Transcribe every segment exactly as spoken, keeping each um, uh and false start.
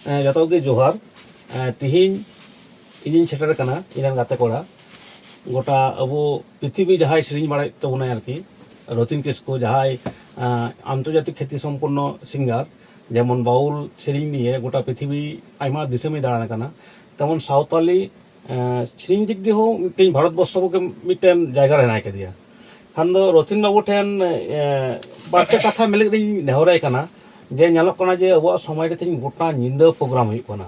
ᱮᱸ, ᱡᱚᱛᱚ ᱜᱮ ᱡᱚᱦᱟᱨ᱾ ᱮᱸ, ᱛᱤᱦᱤᱧ ᱤᱧᱤᱧ ᱥᱮᱴᱮᱨ ᱟᱠᱟᱱᱟ, ᱤᱧ ᱨᱮᱱ ᱜᱟᱛᱮ ᱠᱚᱲᱟ, ᱜᱚᱴᱟ ᱟᱵᱚ ᱯᱨᱤᱛᱷᱤᱵᱤ ᱡᱟᱦᱟᱸᱭ ᱥᱮᱨᱮᱧ ᱵᱟᱲᱟᱭᱮᱫ ᱛᱟᱵᱚᱱᱟᱭ ᱟᱨᱠᱤ, ᱨᱚᱛᱤᱱ ᱠᱤᱥᱠᱩ, ᱡᱟᱦᱟᱸᱭ, ᱮᱸ, ᱟᱱᱛᱚᱨᱡᱟᱛᱤᱠ ᱠᱷᱮᱛᱤ ᱥᱚᱢᱯᱚᱱᱱᱚ ᱥᱤᱝᱜᱟᱨ, ᱡᱮᱢᱚᱱ ᱵᱟᱣᱩᱞ ᱥᱮᱨᱮᱧ ᱱᱤᱭᱮ ᱜᱚᱴᱟ ᱯᱨᱤᱛᱷᱤᱵᱤ ᱟᱭᱢᱟ ᱫᱤᱥᱚᱢᱮ ᱫᱟᱬᱟᱱ ᱠᱟᱱᱟ, ᱛᱮᱢᱚᱱ ᱥᱟᱶᱛᱟᱞᱤ, ᱮᱸ, ᱥᱮᱨᱮᱧ ᱫᱤᱠ ᱫᱤᱭᱮ ᱦᱚᱸ ᱢᱤᱫᱴᱮᱱ ᱵᱷᱟᱨᱚᱛ ᱵᱚᱨᱥᱚ ᱜᱮ ᱢᱤᱫᱴᱮᱱ ᱡᱟᱭᱜᱟ ᱨᱮ ᱦᱮᱱᱟᱭ ᱠᱟᱫᱮᱭᱟ᱾ ᱠᱷᱟᱱ ᱫᱚ ᱨᱚᱛᱤᱱ ᱵᱟᱹᱵᱩ ᱴᱷᱮᱱ, ᱮᱸ, ᱵᱟᱨᱯᱮ ᱠᱟᱛᱷᱟ ᱢᱮᱱ ᱞᱟᱹᱜᱤᱫ ᱤᱧ ᱱᱮᱦᱚᱨᱟᱭ ᱠᱟᱱᱟ, ᱡᱮ ᱧᱮᱞᱚᱜ ᱠᱟᱱᱟ ᱡᱮ ᱟᱵᱚᱣᱟᱜ ᱥᱚᱢᱟᱡᱽ ᱨᱮ ᱛᱮᱦᱮᱧ ᱜᱚᱴᱟ ᱧᱤᱫᱟᱹ ᱯᱨᱳᱜᱨᱟᱢ ᱦᱩᱭᱩᱜ ᱠᱟᱱᱟ᱾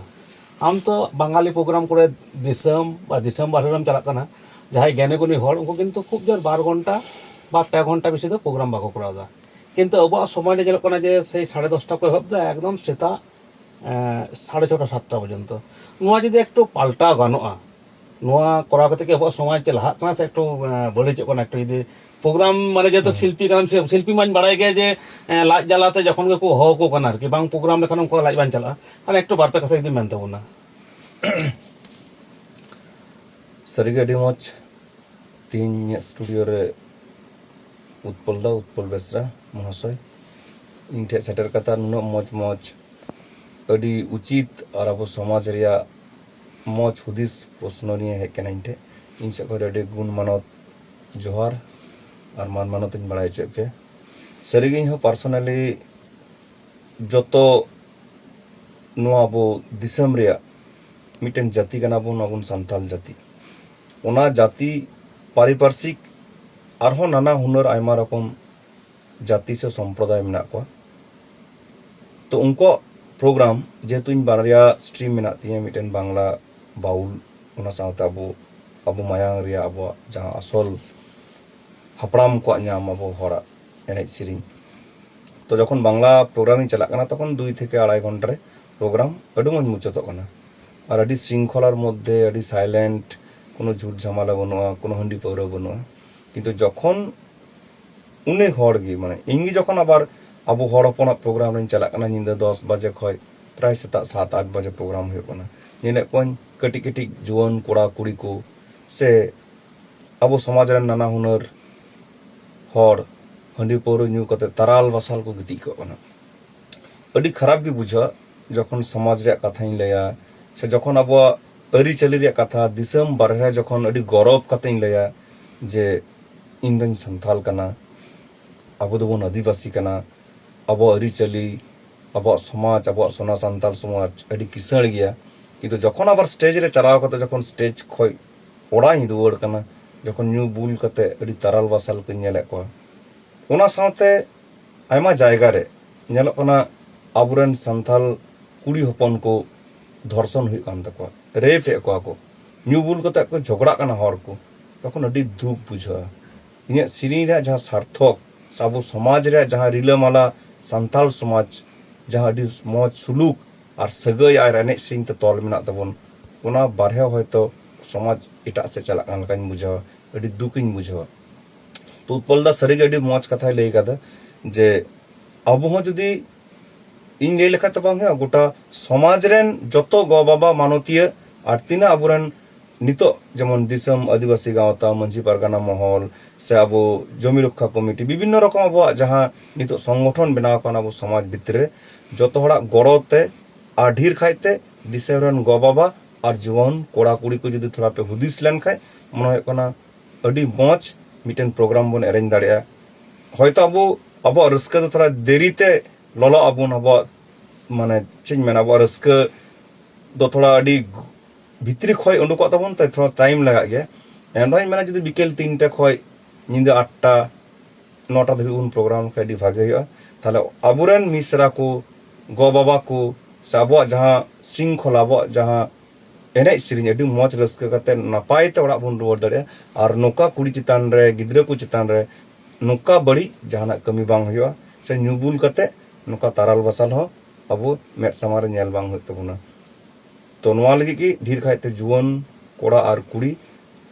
ᱟᱢ ᱛᱚ ᱵᱟᱝᱜᱟᱞᱤ ᱯᱨᱳᱜᱨᱟᱢ ᱠᱚᱨᱮ ᱫᱤᱥᱚᱢ ᱵᱟ ᱫᱤᱥᱚᱢ ᱵᱟᱦᱨᱮ ᱨᱮᱢ ᱪᱟᱞᱟᱜ ᱠᱟᱱᱟ, ᱡᱟᱦᱟᱸᱭ ᱜᱮᱭᱟᱱᱤ ᱜᱩᱱᱤ ᱦᱚᱲ, ᱩᱱᱠᱩ ᱠᱤᱱᱛᱩ ᱠᱷᱩᱵ ᱡᱳᱨ ᱵᱟᱨ ᱜᱷᱚᱱᱴᱟ ᱵᱟ ᱯᱮ ᱜᱷᱚᱱᱴᱟ ᱵᱮᱥᱤ ᱫᱚ ᱯᱨᱳᱜᱨᱟᱢ ᱵᱟᱠᱚ ᱠᱚᱨᱟᱣ ᱮᱫᱟ᱾ ᱠᱤᱱᱛᱩ ᱟᱵᱚᱣᱟᱜ ᱥᱚᱢᱟᱡᱽ ᱨᱮ ᱧᱮᱞᱚᱜ ᱠᱟᱱᱟ ᱡᱮ ᱥᱮᱭ ᱥᱟᱲᱮ ᱫᱚᱥᱴᱟ ᱠᱚ ᱮᱦᱚᱵ ᱮᱫᱟ, ᱮᱠᱫᱚᱢ ᱥᱮᱛᱟᱜ, ᱮᱸ, ᱥᱟᱲᱮ ᱪᱷᱚᱴᱟ ᱥᱟᱛᱴᱟ ᱯᱚᱨᱡᱚᱱᱛᱚ᱾ ᱱᱚᱣᱟ ᱡᱩᱫᱤ ᱮᱠᱴᱩ ᱯᱟᱞᱴᱟᱣ ᱜᱟᱱᱚᱜᱼᱟ, ᱱᱚᱣᱟ ᱠᱚᱨᱟᱣ ᱠᱟᱛᱮ ᱜᱮ ᱟᱵᱚᱣᱟᱜ ᱥᱚᱢᱟᱡᱽ ᱪᱮᱫ ᱞᱟᱦᱟᱜ ᱠᱟᱱᱟ ᱥᱮ ᱮᱠᱴᱩ, ᱮᱸ, ᱵᱟᱹᱲᱤᱡᱚᱜ ᱠᱟᱱᱟ? ᱮᱠᱴᱩ ᱡᱩᱫᱤ ᱯᱨᱳᱜᱨᱟᱢ, ᱢᱟᱱᱮ, ᱡᱮᱦᱮᱛᱩ ᱦᱮᱸ᱾ ᱥᱤᱞᱯᱤ ᱠᱟᱱᱟᱢ, ᱥᱮ ᱥᱤᱞᱯᱤ ᱢᱟᱧ ᱵᱟᱲᱟᱭ ᱜᱮᱭᱟ ᱡᱮ, ᱮᱸ, ᱞᱟᱡ ᱡᱟᱞᱟᱛᱮ ᱡᱚᱠᱷᱚᱱ ᱜᱮᱠᱚ ᱦᱚᱦᱚ ᱟᱠᱚ ᱠᱟᱱᱟ ᱟᱨᱠᱤ, ᱵᱟᱝ ᱯᱨᱳᱜᱨᱟᱢ ᱞᱮᱠᱷᱟᱱ ᱩᱱᱠᱩᱣᱟᱜ ᱞᱟᱡ ᱵᱟᱝ ᱪᱟᱞᱟᱜᱼᱟ᱾ ᱛᱟᱦᱞᱮ ᱮᱠᱴᱩ ᱵᱟᱨᱯᱮ ᱠᱟᱛᱷᱟ ᱡᱩᱫᱤ ᱢᱮᱱ ᱛᱟᱵᱚᱱᱟ᱾ ᱥᱟᱹᱨᱤᱜᱮ ᱟᱹᱰᱤ ᱢᱚᱡᱽ ᱛᱮᱦᱮᱧ ᱤᱧᱟᱹᱜ ᱥᱴᱩᱰᱤᱭᱳ ᱨᱮ ᱩᱛᱯᱚᱞ ᱫᱟ, ᱩᱛᱯᱚᱞ ᱵᱮᱥᱨᱟ ᱢᱚᱦᱟᱥᱚᱭ, ᱤᱧ ᱴᱷᱮᱱ ᱥᱮᱴᱮᱨ ᱠᱟᱛᱮ ᱱᱩᱱᱟᱹᱜ ᱢᱚᱡᱽ ᱢᱚᱡᱽ, ᱟᱹᱰᱤ ᱩᱪᱤᱛ ᱟᱨ ᱟᱵᱚ ᱥᱚᱢᱟᱡᱽ ᱨᱮᱭᱟᱜ ᱢᱚᱡᱽ ᱦᱩᱫᱤᱥ ᱯᱨᱚᱥᱱᱚ ᱱᱤᱭᱮ ᱦᱮᱡ ᱠᱟᱱᱟ ᱤᱧ ᱴᱷᱮᱱ᱾ ᱤᱧ ᱥᱮᱫ ᱠᱷᱚᱱ ᱟᱹᱰᱤ ᱜᱩᱱ ᱢᱟᱱᱚᱛ ᱡᱚᱦᱟᱨ ᱟᱨ ᱢᱟᱱ ᱢᱟᱱᱚᱛ ᱤᱧ ᱵᱟᱲᱟᱭ ᱦᱚᱪᱚᱭᱮᱫ ᱯᱮᱭᱟ᱾ ᱥᱟᱹᱨᱤᱜᱮ ᱤᱧ ᱦᱚᱸ personally ᱡᱚᱛᱚ ᱱᱚᱣᱟ ᱟᱵᱚ ᱫᱤᱥᱚᱢ ᱨᱮᱭᱟᱜ ᱢᱤᱫᱴᱮᱱ ᱡᱟᱹᱛᱤ ᱠᱟᱱᱟ ᱵᱚᱱ, ᱱᱚᱣᱟ ᱵᱚᱱ ᱥᱟᱱᱛᱟᱞ ᱡᱟᱹᱛᱤ᱾ ᱚᱱᱟ ᱡᱟᱹᱛᱤ ᱯᱟᱨᱤᱯᱟᱨᱥᱤᱠ ᱟᱨᱦᱚᱸ ᱱᱟᱱᱟ ᱦᱩᱱᱟᱹᱨ ᱟᱭᱢᱟ ᱨᱚᱠᱚᱢ ᱡᱟᱹᱛᱤ ᱥᱮ ᱥᱚᱢᱯᱨᱚᱫᱟᱭ ᱢᱮᱱᱟᱜ ᱠᱚᱣᱟ᱾ ᱛᱚ ᱩᱱᱠᱩᱣᱟᱜ ᱯᱨᱳᱜᱨᱟᱢ, ᱡᱮᱦᱮᱛᱩ ᱤᱧ ᱵᱟᱨᱭᱟ stream ᱢᱮᱱᱟᱜ ᱛᱤᱧᱟᱹ, ᱢᱤᱫᱴᱮᱱ ᱵᱟᱝᱞᱟ ᱵᱟᱣᱩᱞ, ᱚᱱᱟ ᱥᱟᱶᱛᱮ ᱟᱵᱚ, ᱟᱵᱚ ᱢᱟᱭᱟᱝ ᱨᱮᱭᱟᱜ ᱟᱵᱚᱣᱟᱜ ᱡᱟᱦᱟᱸ ᱟᱥᱚᱞ ᱦᱟᱯᱲᱟᱢ ᱠᱚᱣᱟᱜ ᱧᱟᱢ ᱟᱵᱚ ᱦᱚᱲᱟᱜ ᱮᱱᱮᱡ ᱥᱮᱨᱮᱧ᱾ ᱛᱚ ᱡᱚᱠᱷᱚᱱ ᱵᱟᱝᱞᱟ ᱯᱨᱳᱜᱨᱟᱢ ᱤᱧ ᱪᱟᱞᱟᱜ ᱠᱟᱱᱟ, ᱛᱚᱠᱷᱚᱱ ᱫᱩᱭ ᱛᱷᱮᱠᱮ ᱟᱲᱟᱭ ᱜᱷᱚᱱᱴᱟ ᱨᱮ ᱯᱨᱳᱜᱨᱟᱢ ᱟᱹᱰᱤ ᱢᱚᱡᱽ ᱢᱩᱪᱟᱹᱫᱚᱜ ᱠᱟᱱᱟ᱾ ᱟᱨ ᱟᱹᱰᱤ ᱥᱨᱤᱝᱠᱷᱚᱞᱟᱨ ᱢᱚᱫᱽᱫᱷᱮ, ᱟᱹᱰᱤ silent, ᱠᱳᱱᱳ ᱡᱷᱩᱴ ᱡᱷᱟᱢᱮᱞᱟ ᱵᱟᱹᱱᱩᱜᱼᱟ, ᱠᱳᱱᱳ ᱦᱟᱺᱰᱤ ᱯᱟᱹᱣᱨᱟᱹ ᱵᱟᱹᱱᱩᱜᱼᱟ᱾ ᱠᱤᱱᱛᱩ ᱡᱚᱠᱷᱚᱱ ᱩᱱᱤ ᱦᱚᱲ ᱜᱮ, ᱢᱟᱱᱮ ᱤᱧ ᱜᱮ ᱡᱚᱠᱷᱚᱱ ᱟᱵᱟᱨ ᱟᱵᱚ ᱦᱚᱲ ᱦᱚᱯᱚᱱᱟᱜ ᱯᱨᱳᱜᱨᱟᱢ ᱨᱤᱧ ᱪᱟᱞᱟᱜ ᱠᱟᱱᱟ, ᱧᱤᱫᱟᱹ ᱫᱚᱥ ᱵᱟᱡᱮ ᱠᱷᱚᱱ ᱯᱨᱟᱭ ᱥᱮᱛᱟᱜ ᱥᱟᱛ ᱟᱴ ᱵᱟᱡᱮ ᱯᱨᱳᱜᱨᱟᱢ ᱦᱩᱭᱩᱜ ᱠᱟᱱᱟ, ᱧᱮᱞᱮᱫ ᱠᱚᱣᱟᱧ ᱠᱟᱹᱴᱤᱡ ᱠᱟᱹᱴᱤᱡ ᱡᱩᱣᱟᱹᱱ ᱠᱚᱲᱟ ᱠᱩᱲᱤ ᱠᱚ ᱥᱮ ᱟᱵᱚ ᱥᱚᱢᱟᱡᱽ ᱨᱮᱱ ᱱᱟᱱᱟ ᱦᱩᱱᱟᱹᱨ ᱦᱚᱲ ᱦᱟᱺᱰᱤ ᱯᱟᱹᱣᱨᱟᱹ ᱧᱩ ᱠᱟᱛᱮ ᱛᱟᱨᱟᱞ ᱵᱟᱥᱟᱞ ᱠᱚ ᱜᱤᱛᱤᱡ ᱠᱚᱜ ᱠᱟᱱᱟ᱾ ᱟᱹᱰᱤ ᱠᱷᱟᱨᱟᱯ ᱜᱮ ᱵᱩᱡᱷᱟᱹᱜᱼᱟ᱾ ᱡᱚᱠᱷᱚᱱ ᱥᱚᱢᱟᱡᱽ ᱨᱮᱭᱟᱜ ᱠᱟᱛᱷᱟᱧ ᱞᱟᱹᱭᱟ, ᱥᱮ ᱡᱚᱠᱷᱚᱱ ᱟᱵᱚᱣᱟᱜ ᱟᱹᱨᱤᱪᱟᱹᱞᱤ ᱨᱮᱭᱟᱜ ᱠᱟᱛᱷᱟ, ᱫᱤᱥᱚᱢ ᱵᱟᱨᱦᱮ ᱨᱮ ᱡᱚᱠᱷᱚᱱ ᱟᱹᱰᱤ ᱜᱚᱨᱚᱵᱽ ᱠᱟᱛᱮᱧ ᱞᱟᱹᱭᱟ ᱡᱮ ᱤᱧ ᱫᱚᱧ ᱥᱟᱱᱛᱟᱞ ᱠᱟᱱᱟ, ᱟᱵᱚ ᱫᱚᱵᱚᱱ ᱟᱹᱫᱤᱵᱟᱹᱥᱤ ᱠᱟᱱᱟ, ᱟᱵᱚᱣᱟᱜ ᱟᱹᱨᱤᱪᱟᱹᱞᱤ, ᱟᱵᱚᱣᱟᱜ ᱥᱚᱢᱟᱡᱽ, ᱟᱵᱚᱣᱟᱜ ᱥᱚᱱᱟ ᱥᱟᱱᱛᱟᱞ ᱥᱚᱢᱟᱡᱽ ᱟᱹᱰᱤ ᱠᱤᱥᱟᱹᱬ ᱜᱮᱭᱟ᱾ ᱠᱤᱱᱛᱩ ᱡᱚᱠᱷᱚᱱ ᱟᱵᱟᱨ ᱥᱴᱮᱡᱽ ᱨᱮ ᱪᱟᱞᱟᱣ ᱠᱟᱛᱮ ᱡᱚᱠᱷᱚᱱ ᱥᱴᱮᱡᱽ ᱠᱷᱚᱡ ᱚᱲᱟᱜ ᱤᱧ ᱨᱩᱣᱟᱹᱲ ᱠᱟᱱᱟ, ᱡᱚᱠᱷᱚᱱ ᱧᱩ ᱵᱩᱞ ᱠᱟᱛᱮ ᱟᱹᱰᱤ ᱛᱟᱨᱟᱞ ᱵᱟᱥᱟᱞ ᱠᱚᱧ ᱧᱮᱞᱮᱫ ᱠᱚᱣᱟ, ᱚᱱᱟ ᱥᱟᱶᱛᱮ ᱟᱭᱢᱟ ᱡᱟᱭᱜᱟ ᱨᱮ ᱧᱮᱞᱚᱜ ᱠᱟᱱᱟ ᱟᱵᱚᱨᱮᱱ ᱥᱟᱱᱛᱟᱞ ᱠᱩᱲᱤ ᱦᱚᱯᱚᱱ ᱠᱚ ᱫᱷᱚᱨᱥᱚᱱ ᱦᱩᱭᱩᱜ ᱠᱟᱱ ᱛᱟᱠᱚᱣᱟ, ᱨᱮᱯ ᱮᱫ ᱠᱚᱣᱟ ᱠᱚ, ᱧᱩ ᱵᱩᱞ ᱠᱟᱛᱮ ᱠᱚ ᱡᱷᱚᱜᱽᱲᱟᱜ ᱠᱟᱱᱟ ᱦᱚᱲ ᱠᱚ, ᱛᱚᱠᱷᱚᱱ ᱟᱹᱰᱤ ᱫᱩᱠ ᱵᱩᱡᱷᱟᱹᱜᱼᱟ᱾ ᱤᱧᱟᱹᱜ ᱥᱮᱨᱮᱧ ᱨᱮᱭᱟᱜ ᱡᱟᱦᱟᱸ ᱥᱟᱨᱛᱷᱚᱠ ᱥᱮ ᱟᱵᱚ ᱥᱚᱢᱟᱡᱽ ᱨᱮᱭᱟᱜ ᱡᱟᱦᱟᱸ ᱨᱤᱞᱟᱹᱢᱟᱞᱟ ᱥᱟᱱᱛᱟᱞ ᱥᱚᱢᱟᱡᱽ, ᱡᱟᱦᱟᱸ ᱟᱹᱰᱤ ᱢᱚᱡᱽ ᱥᱩᱞᱩᱠ ᱟᱨ ᱥᱟᱹᱜᱟᱹᱭ ᱟᱨ ᱮᱱᱮᱡ ᱥᱮᱨᱮᱧ ᱛᱮ ᱛᱚᱞ ᱢᱮᱱᱟᱜ ᱛᱟᱵᱚᱱ, ᱚᱱᱟ ᱵᱟᱨᱦᱮ ᱦᱚᱭᱛᱚ ᱥᱚᱢᱟᱡᱽ ᱮᱴᱟᱜ ᱥᱮᱫ ᱪᱟᱞᱟᱜ ᱠᱟᱱ ᱞᱮᱠᱟᱧ ᱵᱩᱡᱷᱟᱹᱣᱟ, ᱟᱹᱰᱤ ᱫᱩᱠᱤᱧ ᱵᱩᱡᱷᱟᱹᱣᱟ᱾ ᱛᱚ ᱩᱛᱯᱚᱞ ᱫᱟ ᱥᱟᱹᱨᱤᱜᱮ ᱟᱹᱰᱤ ᱢᱚᱡᱽ ᱠᱟᱛᱷᱟᱭ ᱞᱟᱹᱭ ᱠᱟᱫᱟ ᱡᱮ ᱟᱵᱚ ᱦᱚᱸ ᱡᱩᱫᱤ ᱤᱧ ᱞᱟᱹᱭ ᱞᱮᱠᱷᱟᱡ ᱛᱚ ᱵᱟᱝ ᱦᱩᱭᱩᱜᱼᱟ, ᱜᱚᱴᱟ ᱥᱚᱢᱟᱡᱽ ᱨᱮᱱ ᱡᱚᱛᱚ ᱜᱚ ᱵᱟᱵᱟ ᱢᱟᱱᱚᱛᱤᱭᱟᱹ ᱟᱨ ᱛᱤᱱᱟᱹᱜ ᱟᱵᱚᱨᱮᱱ ᱱᱤᱛᱚᱜ ᱡᱮᱢᱚᱱ ᱫᱤᱥᱚᱢ ᱟᱹᱫᱤᱵᱟᱹᱥᱤ ᱜᱟᱶᱛᱟ, ᱢᱟᱹᱡᱷᱤ ᱯᱟᱨᱜᱟᱱᱟ ᱢᱚᱦᱚᱞ, ᱥᱮ ᱟᱵᱚ ᱡᱚᱢᱤ ᱨᱚᱠᱠᱷᱟ ᱠᱚᱢᱤᱴᱤ, ᱵᱤᱵᱷᱤᱱᱱᱚ ᱨᱚᱠᱚᱢ ᱟᱵᱚᱣᱟᱜ ᱡᱟᱦᱟᱸ ᱱᱤᱛᱚᱜ ᱥᱚᱝᱜᱚᱴᱷᱚᱱ ᱵᱮᱱᱟᱣ ᱟᱠᱟᱱ ᱟᱵᱚ ᱥᱚᱢᱟᱡᱽ ᱵᱷᱤᱛᱨᱤ ᱨᱮ, ᱡᱚᱛᱚ ᱦᱚᱲᱟᱜ ᱜᱚᱲᱚ ᱛᱮ ᱟᱨ ᱰᱷᱮᱨ ᱠᱟᱭᱛᱮ ᱫᱤᱥᱚᱢ ᱨᱮᱱ ᱜᱚ ᱵᱟᱵᱟ ᱟᱨ ᱡᱩᱣᱟᱹᱱ ᱠᱚᱲᱟ ᱠᱩᱲᱤ ᱠᱚ ᱡᱩᱫᱤ ᱛᱷᱚᱲᱟ ᱯᱮ ᱦᱩᱫᱤᱥ ᱞᱮᱱᱠᱷᱟᱡ, ᱢᱚᱱᱮ ᱦᱩᱭᱩᱜ ᱠᱟᱱᱟ ᱟᱹᱰᱤ ᱢᱚᱡᱽ ᱢᱤᱫᱴᱮᱱ ᱯᱨᱳᱜᱨᱟᱢ ᱵᱚᱱ ᱮᱨᱮᱧ ᱫᱟᱲᱮᱭᱟᱜᱼᱟ᱾ ᱦᱚᱭᱛᱚ ᱟᱵᱚ, ᱟᱵᱚᱣᱟᱜ ᱨᱟᱹᱥᱠᱟᱹ ᱫᱚ ᱛᱷᱚᱲᱟ ᱫᱮᱨᱤ ᱛᱮ ᱞᱚᱞᱚᱜ ᱟᱵᱚᱱ, ᱟᱵᱚᱣᱟᱜ, ᱢᱟᱱᱮ, ᱪᱮᱫ ᱤᱧ ᱢᱮᱱᱟ, ᱟᱵᱚᱣᱟᱜ ᱨᱟᱹᱥᱠᱟᱹ ᱫᱚ ᱛᱷᱚᱲᱟ ᱟᱹᱰᱤ ᱵᱷᱤᱛᱨᱤ ᱠᱷᱚᱡ ᱩᱰᱩᱠᱚᱜ ᱛᱟᱵᱚᱱ ᱛᱮ ᱛᱷᱚᱲᱟ ᱴᱟᱭᱤᱢ ᱞᱟᱜᱟᱜ ᱜᱮᱭᱟ᱾ ᱮᱱ ᱨᱮᱦᱚᱸᱧ ᱢᱮᱱᱟ, ᱡᱩᱫᱤ ᱵᱤᱠᱮᱞ ᱛᱤᱱᱴᱟ ᱠᱷᱚᱡ ᱧᱤᱫᱟᱹ ᱟᱴᱴᱟ, ᱱᱚᱴᱟ ᱫᱷᱟᱹᱵᱤᱡ ᱵᱚᱱ ᱯᱨᱳᱜᱨᱟᱢ ᱞᱮᱠᱷᱟᱡ ᱟᱹᱰᱤ ᱵᱷᱟᱜᱮ ᱦᱩᱭᱩᱜᱼᱟ᱾ ᱛᱟᱦᱞᱮ ᱟᱵᱚᱨᱮᱱ ᱢᱤᱥᱨᱟ ᱠᱚ, ᱜᱚ ᱵᱟᱵᱟ ᱠᱚ, ᱥᱮ ᱟᱵᱚᱣᱟᱜ ᱡᱟᱦᱟᱸ ᱥᱨᱤᱝᱠᱷᱚᱞᱟ, ᱟᱵᱚᱣᱟᱜ ᱡᱟᱦᱟᱸ ᱮᱱᱮᱡ ᱥᱮᱨᱮᱧ ᱟᱹᱰᱤ ᱢᱚᱡᱽ ᱨᱟᱹᱥᱠᱟᱹ ᱠᱟᱛᱮ ᱱᱟᱯᱟᱭ ᱛᱮ ᱚᱲᱟᱜ ᱵᱚᱱ ᱨᱩᱣᱟᱹᱲ ᱫᱟᱲᱮᱭᱟᱜᱼᱟ᱾ ᱟᱨ ᱱᱚᱝᱠᱟ ᱠᱩᱲᱤ ᱪᱮᱛᱟᱱ ᱨᱮ, ᱜᱤᱫᱽᱨᱟᱹ ᱠᱚ ᱪᱮᱛᱟᱱ ᱨᱮ ᱱᱚᱝᱠᱟ ᱵᱟᱹᱲᱤᱡ ᱡᱟᱦᱟᱱᱟᱜ ᱠᱟᱹᱢᱤ ᱵᱟᱝ ᱦᱩᱭᱩᱜᱼᱟ, ᱥᱮ ᱧᱩ ᱵᱩᱞ ᱠᱟᱛᱮ ᱱᱚᱝᱠᱟ ᱛᱟᱨᱟᱞ ᱵᱟᱥᱟᱞ ᱦᱚᱸ ᱟᱵᱚ ᱢᱮᱫ ᱥᱟᱢᱟᱝ ᱨᱮ ᱧᱮᱞ ᱵᱟᱝ ᱦᱩᱭᱩᱜ ᱛᱟᱵᱚᱱᱟ᱾ ᱛᱚ ᱱᱚᱣᱟ ᱞᱟᱹᱜᱤᱫ ᱜᱮ ᱰᱷᱮᱨ ᱠᱟᱭᱛᱮ ᱡᱩᱣᱟᱹᱱ ᱠᱚᱲᱟ ᱟᱨ ᱠᱩᱲᱤ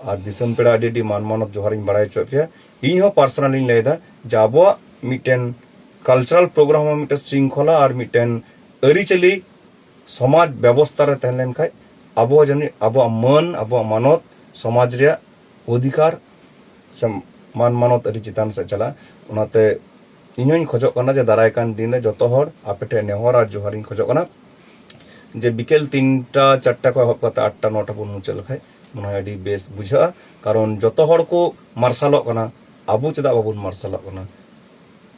ᱟᱨ ᱫᱤᱥᱚᱢ ᱯᱮᱲᱟ ᱟᱹᱰᱤ ᱟᱹᱰᱤ ᱢᱟᱱ ᱢᱟᱱᱚᱛ ᱡᱚᱦᱟᱨ ᱤᱧ ᱵᱟᱲᱟᱭ ᱦᱚᱪᱚᱭᱮᱫ ᱯᱮᱭᱟ᱾ ᱤᱧ ᱦᱚᱸ ᱯᱟᱨᱥᱚᱱᱟᱞᱤᱧ ᱞᱟᱹᱭᱫᱟ ᱡᱮ ᱟᱵᱚᱣᱟᱜ ᱢᱤᱫᱴᱮᱱ ᱠᱟᱞᱪᱟᱨᱟᱞ ᱯᱨᱳᱜᱨᱟᱢ ᱦᱚᱸ ᱢᱤᱫᱴᱮᱱ ᱥᱨᱤᱝᱠᱷᱚᱞᱟ ᱟᱨ ᱢᱤᱫᱴᱮᱱ ᱟᱹᱨᱤᱪᱟᱹᱞᱤ ᱥᱚᱢᱟᱡᱽ ᱵᱮᱵᱚᱥᱛᱷᱟ ᱨᱮ ᱛᱟᱦᱮᱸ ᱞᱮᱱᱠᱷᱟᱡ ᱟᱵᱚ ᱡᱟᱹᱱᱤᱡ ᱟᱵᱚᱣᱟᱜ ᱢᱟᱹᱱ, ᱟᱵᱚᱣᱟᱜ ᱢᱟᱱᱚᱛ, ᱥᱚᱢᱟᱡᱽ ᱨᱮᱭᱟᱜ ᱚᱫᱷᱤᱠᱟᱨ ᱥᱮ ᱢᱟᱱ ᱢᱟᱱᱚᱛ ᱟᱹᱰᱤ ᱪᱮᱛᱟᱱ ᱥᱮᱫ ᱪᱟᱞᱟᱜᱼᱟ᱾ ᱚᱱᱟᱛᱮ ᱤᱧ ᱦᱚᱸᱧ ᱠᱷᱚᱡᱚᱜ ᱠᱟᱱᱟ ᱡᱮ ᱫᱟᱨᱟᱭ ᱠᱟᱱ ᱫᱤᱱ ᱨᱮ ᱡᱚᱛᱚ ᱦᱚᱲ ᱟᱯᱮ ᱴᱷᱮᱱ ᱱᱮᱦᱚᱨ ᱟᱨ ᱡᱚᱦᱟᱨ ᱤᱧ ᱠᱷᱚᱡᱚᱜ ᱠᱟᱱᱟ ᱡᱮ ᱵᱤᱠᱮᱞ ᱛᱤᱱᱴᱟ ᱪᱟᱨᱴᱟ ᱠᱷᱚᱱ ᱮᱦᱚᱵ ᱠᱟᱛᱮ ᱟᱴᱴᱟ ᱱᱚᱴᱟ ᱵᱚᱱ ᱢᱩᱪᱟᱹᱫ ᱞᱮᱠᱷᱟᱡ ᱢᱚᱱᱮ ᱦᱚᱭ ᱟᱹᱰᱤ ᱵᱮᱥ ᱵᱩᱡᱷᱟᱹᱜᱼᱟ᱾ ᱠᱟᱨᱚᱱ ᱡᱚᱛᱚ ᱦᱚᱲ ᱠᱚ ᱢᱟᱨᱥᱟᱞᱚᱜ ᱠᱟᱱᱟ, ᱟᱵᱚ ᱪᱮᱫᱟᱜ ᱵᱟᱵᱚᱱ ᱢᱟᱨᱥᱟᱞᱚᱜ ᱠᱟᱱᱟ?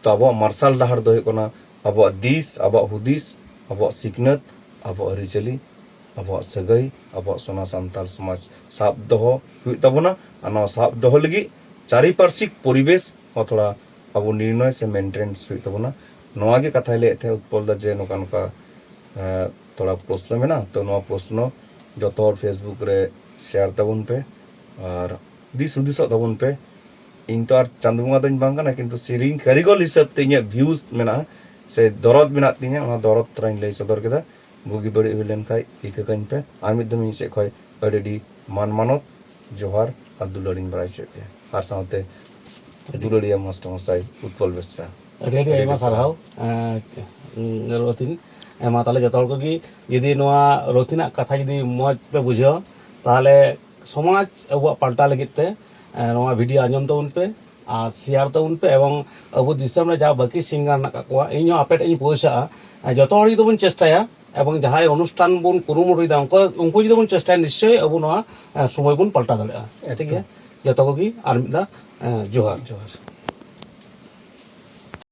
ᱛᱚ ᱟᱵᱚᱣᱟᱜ ᱢᱟᱨᱥᱟᱞ ᱰᱟᱦᱟᱨ ᱫᱚ ᱦᱩᱭᱩᱜ ᱠᱟᱱᱟ ᱟᱵᱚᱣᱟᱜ ᱫᱤᱥ, ᱟᱵᱚᱣᱟᱜ ᱦᱩᱫᱤᱥ, ᱟᱵᱚᱣᱟᱜ ᱥᱤᱠᱷᱱᱟᱹᱛ, ᱟᱵᱚᱣᱟᱜ ᱟᱹᱨᱤᱪᱟᱹᱞᱤ, ᱟᱵᱚᱣᱟᱜ ᱥᱟᱹᱜᱟᱹᱭ, ᱟᱵᱚᱣᱟᱜ ᱥᱚᱱᱟ ᱥᱟᱱᱛᱟᱲ ᱥᱚᱢᱟᱡᱽ ᱥᱟᱵ ᱫᱚᱦᱚ ᱦᱩᱭᱩᱜ ᱛᱟᱵᱚᱱᱟ᱾ ᱟᱨ ᱱᱚᱣᱟ ᱥᱟᱵ ᱫᱚᱦᱚ ᱞᱟᱹᱜᱤᱫ ᱪᱟᱨᱤᱯᱟᱨᱥᱤᱠ ᱯᱚᱨᱤᱵᱮᱥ ᱦᱚᱸ ᱛᱷᱚᱲᱟ ᱟᱵᱚ ᱱᱤᱨᱱᱚᱭ ᱥᱮ ᱢᱮᱱᱴᱮᱱᱥ ᱦᱩᱭᱩᱜ ᱛᱟᱵᱚᱱᱟ᱾ ᱱᱚᱣᱟ ᱜᱮ ᱠᱟᱛᱷᱟᱭ ᱞᱟᱹᱭᱮᱫ ᱛᱟᱦᱮᱸᱫ ᱩᱛᱯᱚᱞ ᱫᱟ, ᱡᱮ ᱱᱚᱝᱠᱟ ᱱᱚᱝᱠᱟ, ᱮ, ᱛᱷᱚᱲᱟ ᱯᱨᱚᱥᱱᱚ ᱢᱮᱱᱟᱜᱼᱟ᱾ ᱛᱚ ᱱᱚᱣᱟ ᱯᱨᱚᱥᱱᱚ ᱡᱚᱛᱚ ᱦᱚᱲ Facebook ᱨᱮ ᱥᱮᱭᱟᱨ ᱛᱟᱵᱚᱱ ᱯᱮ ᱟᱨ ᱫᱤᱥ ᱦᱩᱫᱤᱥᱚᱜ ᱛᱟᱵᱚᱱ ᱯᱮ᱾ ᱤᱧ ᱛᱚ ᱟᱨ ᱪᱟᱸᱫ ᱵᱚᱸᱜᱟ ᱫᱚᱧ ᱵᱟᱝ ᱠᱟᱱᱟ, ᱠᱤᱱᱛᱩ ᱥᱮᱨᱮᱧ ᱠᱟᱹᱨᱤᱜᱚᱞ ᱦᱤᱥᱟᱹᱵ ᱛᱮ ᱤᱧᱟᱹᱜ ᱵᱷᱤᱭᱩᱥ ᱢᱮᱱᱟᱜᱼᱟ ᱥᱮ ᱫᱚᱨᱚᱫ ᱢᱮᱱᱟᱜ ᱛᱤᱧᱟᱹ, ᱚᱱᱟ ᱫᱚᱨᱚᱫ ᱛᱷᱚᱲᱟᱧ ᱞᱟᱹᱭ ᱥᱚᱫᱚᱨ ᱠᱮᱫᱟ᱾ ᱵᱩᱜᱤ ᱵᱟᱹᱲᱤᱡ ᱦᱩᱭ ᱞᱮᱱᱠᱷᱟᱡ ᱤᱠᱟᱹ ᱠᱟᱹᱧ ᱯᱮ᱾ ᱟᱨ ᱢᱤᱫ ᱫᱚᱢ ᱤᱧ ᱥᱮᱫ ᱠᱷᱚᱡ ᱟᱹᱰᱤ ᱟᱹᱰᱤ ᱢᱟᱱ ᱢᱟᱱᱚᱛ ᱡᱚᱦᱟᱨ ᱟᱨ ᱫᱩᱞᱟᱹᱲᱤᱧ ᱵᱟᱲᱟᱭ ᱦᱚᱪᱚᱭᱮᱫ ᱯᱮᱭᱟ᱾ ᱟᱨ ᱥᱟᱶᱛᱮ ᱫᱩᱞᱟᱹᱲᱤᱭᱟᱹ ᱢᱟᱥᱴᱟᱨ ᱢᱚᱥᱟᱭ ᱩᱛᱯᱚᱞ ᱵᱮᱥᱨᱟ᱾ ᱟᱹᱰᱤ ᱟᱹᱰᱤ ᱟᱹᱰᱤ ᱟᱭᱢᱟ ᱟᱹᱰᱤ ᱥᱟᱨᱦᱟᱣ᱾ ᱮᱸ, ᱨᱚᱛᱤᱱ, ᱮ, ᱢᱟ ᱛᱟᱦᱞᱮ ᱡᱚᱛᱚ ᱦᱚᱲ ᱠᱚᱜᱮ ᱡᱩᱫᱤ ᱱᱚᱣᱟ ᱨᱚᱛᱤᱱᱟᱜ ᱠᱟᱛᱷᱟ ᱡᱩᱫᱤ ᱢᱚᱡᱽ ᱯᱮ ᱵᱩᱡᱷᱟᱹᱣᱟ, ᱛᱟᱦᱞᱮ ᱥᱚᱢᱟᱡᱽ ᱟᱵᱚᱣᱟᱜ ᱯᱟᱞᱴᱟᱣ ᱞᱟᱹᱜᱤᱫ ᱛᱮ, ᱮ, ᱱᱚᱣᱟ ᱵᱷᱤᱰᱤᱭᱳ ᱟᱸᱡᱚᱢ ᱛᱟᱵᱚᱱ ᱯᱮ ᱟᱨ ᱥᱮᱭᱟᱨ ᱛᱟᱵᱚᱱ ᱯᱮ, ᱮᱵᱚᱝ ᱟᱵᱚ ᱫᱤᱥᱚᱢ ᱨᱮ ᱡᱟᱦᱟᱸ ᱵᱟᱹᱠᱤ ᱥᱤᱝᱜᱟᱨ ᱢᱮᱱᱟᱜ ᱠᱟᱜ ᱠᱚᱣᱟ, ᱤᱧ ᱦᱚᱸ ᱟᱯᱮ ᱴᱷᱮᱱ ᱤᱧ ᱯᱳᱥᱴᱟᱜᱼᱟ, ᱮ, ᱡᱚᱛᱚ ᱦᱚᱲ ᱡᱩᱫᱤ ᱵᱚᱱ ᱪᱮᱥᱴᱟᱭᱟ ᱮᱵᱚᱝ ᱡᱟᱦᱟᱸᱭ ᱚᱱᱩᱥᱴᱷᱟᱱ ᱵᱚᱱ ᱠᱩᱨᱩᱢᱩᱴᱩᱭᱮᱫᱟ, ᱩᱱᱠᱩ, ᱩᱱᱠᱩ ᱡᱩᱫᱤ ᱵᱚᱱ ᱪᱮᱥᱴᱟᱭᱟ, ᱱᱤᱥᱪᱚᱭ ᱟᱵᱚ ᱱᱚᱣᱟ, ᱮ, ᱥᱚᱢᱚᱭ ᱵᱚᱱ ᱯᱟᱞᱴᱟᱣ ᱫᱟᱲᱮᱭᱟᱜᱼᱟ᱾ ᱴᱷᱤᱠ ᱜᱮᱭᱟ? ᱮᱠᱫᱚᱢ᱾ ᱡᱚᱛᱚ ᱠᱚᱜᱮ ᱟᱨ ᱢᱤᱫ ᱫᱷᱟᱣ, ᱮ, ᱡᱚᱦᱟᱨ᱾ ᱡᱚᱦᱟᱨ᱾